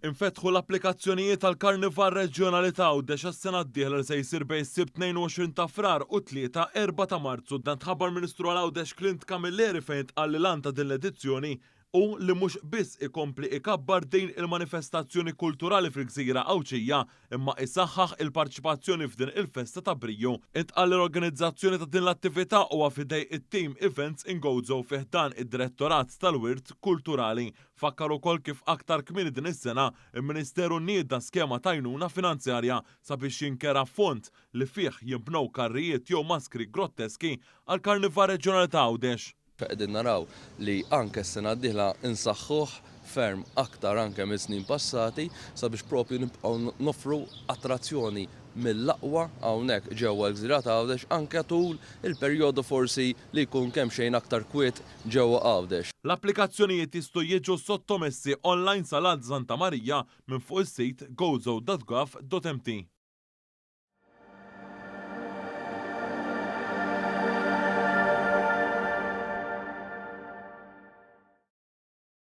Infetħu l-applikazzjonijiet għall-Karnival Reġjonali ta' Għawdex għas-sena d-dieħla li se jsir bejn is-Sibt 22 ta' Frar u t-Tlieta 4 ta' Marzu. Dan tħabbar mill-Ministru għal Għawdex Clint Camilleri fejn intqal li l-għan ta' din l-edizzjoni hu li mhux biss ikompli ikabbar din il-manifestazzjoni kulturali fil-gżira Għawdxija imma isaħħaħ il-parċipazzjoni f'din il-festa ta' briju. Intqal li l-organizzazzjoni ta' din l-attività huwa f'idej it-Team Events in Gozo fi ħdan id-Direttorat tal-Wirt Kulturali. Fakkar ukoll kif aktar kmieni din is-sena il-Ministeru nieda skema ta' għajnuna finanzjarja sabiex jinkera fond li fih jinbnew karrijiet jew maskri grotteski għall-Karnival Reġjonali ta' Għawdex. Qegħdin naraw li anke s-sena d-dieħla nsaħħuh ferm aktar anke mis-snin passati sabiex propju nibqgħu noffru attrazzjoni mill-aqwa hawnhekk ġewwa l-Gżira ta' Għawdex anke tul il-perjodu forsi li jkun kemm xejn aktar kwiet ġewwa Għawdex. L-applikazzjonijiet jistgħu jiġu sottomessi online sal-Għad Santa Marija minn fuq is-sit gozo.gov.mt.